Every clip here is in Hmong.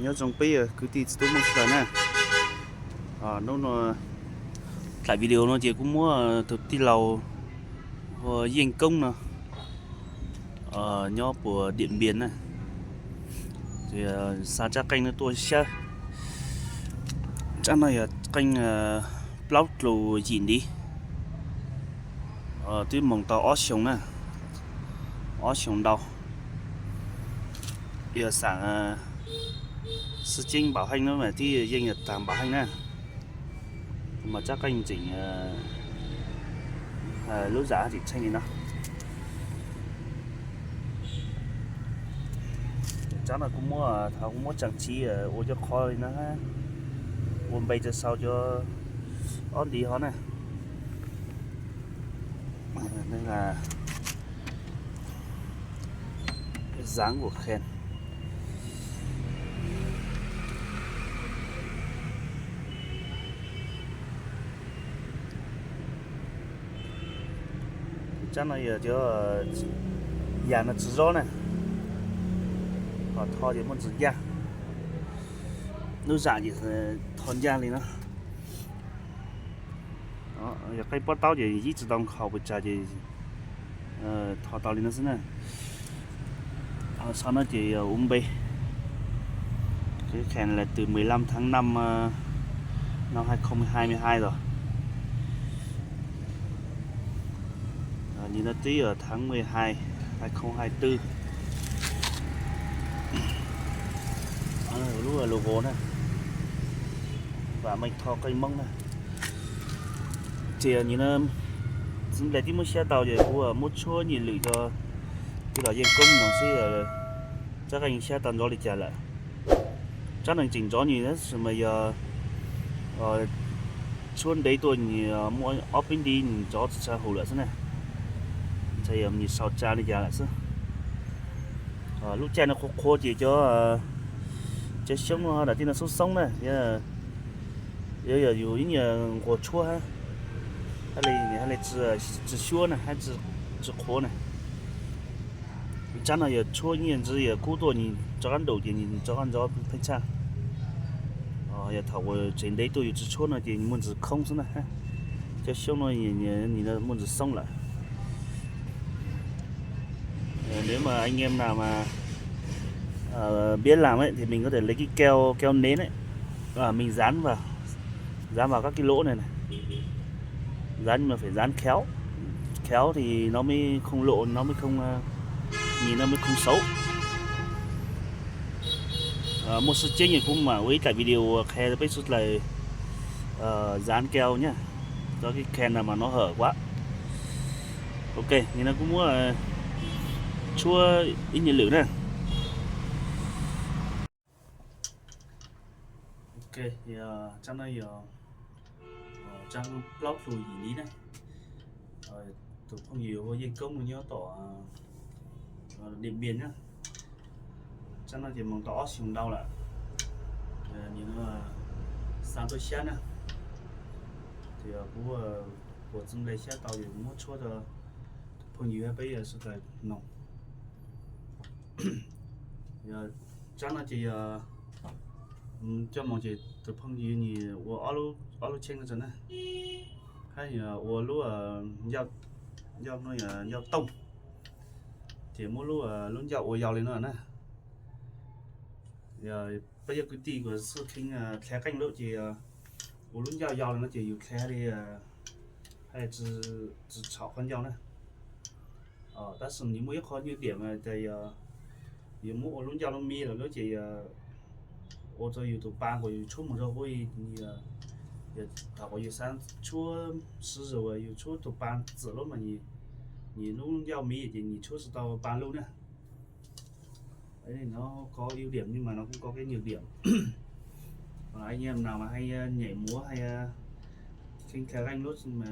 Nyob zoo peb kwv tij txiv tub Hmoob sawv daws na. Hnub no thaij video no ces kuv muab tus tij laug hu Yeej Koob no nyob puas Diam Npias na, xa tsab qeej no tuaj xyab. Tsab no yog qeej plaub lus yim ntiv, twb moog tau ob xyoos na, ob xyoos ntau. Yog xaam xwb ceeb npaum heej no mas twb yeej yog tag npaum heej na. Mas tsab qeej tseem lub zam tseem tsheej li no. Tsab no kuv muab, thaum kuv muab tsaam tsiv ua cov qhov li no, ua npe rau sau cov ob ntiv hov na. Dáng của khen. Tsab no yog cov yam no tsis zob na, ho tho ces muaj ntsis ncaj, lub zam ces tho ncaj li no. Yog qeej pob taub ces yib tsis tau nkhaus pes tsawg ces tho tau li no xwb na. Ho sau no ces ua npe, khen là từ mười lăm tháng năm năm hai không hai mươi hai rồi. Nim no twb yog tháng mười hai hai không hai tư. Lub logo na, Vam Meej Tho Qeej Moob na. Ces nim no txiv nplaig twb muab xyab tau ces kuv muab tshuab nyiaj lwm rau tij laug Yeej Koob no xwb, tsab qeej xyab tau nrov li cas lawm. Tsab no tseem nrov nyias tab sis mas yog tshuab ntev tuaj nyias muaj ob peb ntiv nrov tsis tshua hum lawm xwb na. Ntshai yog nyias sau tsa li cas lawm xwb. Lub caij no qhuav qhuav ces cov, cov xyoob no dam tij no xoob xoob na, yog yus ib nyuag nquag tshuab hab, hab li tsis xyuab na, hab tsis qhuav na. Tsab no yog tshuab nyiaj ntsis yog kub tuaj nws rov qab nrov ces nws rov qab nrov pheej tshaj. Yog thaum uas tseem ntev tuaj yus tsis tshuab no ces muaj ntsis khoob xwb na. Cov xyoob no muaj ntsis xoob lawm. Nếu mà anh em nào mà biết làm ấy thì mình có thể lấy cái keo, keo nến ấy, mình dán vào, dán vào các cái lỗ này này. Dán nhưng mà phải dán khéo. Khéo thì nó mới không lộ, nó mới không, nhìn nó mới không xấu. Muaj sib ceeb kuv mam ua ib daim video qhia rau peb sawv daws dán keo na, rau cái keo nào mà nó hở quá. Ok, nim no kuv muab tshuab ib nyuag lwm na. Ok, tsab no yog tsab plaub lus yim ntiv na. Tus phooj ywg hu Yeej Koob no nyob tom Diam Npias na. Tsab no ces moog tau ob xyoos ntau lawm. Nim no xa tuaj xyab na, ces kuv puas txwv nplej xyab tau ces muab tshuab rau tus phooj ywg peb sawv daws noog. Tsab no ces yog coj moog ces tus phooj ywg nws ua ob lub tsheej no tso na, hab ua lub ncauj, ncauj tooj, ces muab lub, lub ncauj ua yau li no na. Peb cov kwv tij kuas xub kheev dlha qeej lawm ces ua lub ncauj yau li no ces yus dlha li, hab tsis txhaum qhov ncauj na. Tab sis nws muaj ib qho nhược điểm tias yog yus muab ua lub ncauj lub miv lawm ces ua rau yus tus pa kuas yus tshuab moog rau huv, yog thaum kuas yus xav tshuab, sib zog yus tshuab tus pa txwm lub mas nws lub ncauj miv ces nws tshuab tsis tau pa lub na. Nó có ưu điểm nhưng mà nó cũng có cái nhược điểm. Anh em nào mà hay nhảy múa hay kheev dlha qeej lub mas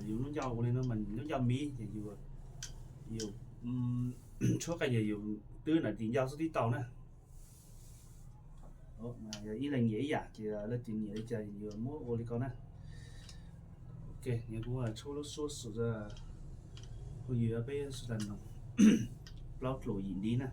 yus lub ncauj ua li no mas lub ncauj miv ces yus tshuab qeej ces yus twb nam tis ncauj xwb tib tau na. Yog ib leeg nyiam ib yam ces leej twg nyiam li cas yus muab ua li ko na. Ok, kuv tshuab lub suab xwm phooj ywg peb sawv daws noog plaub lus yim ntiv na.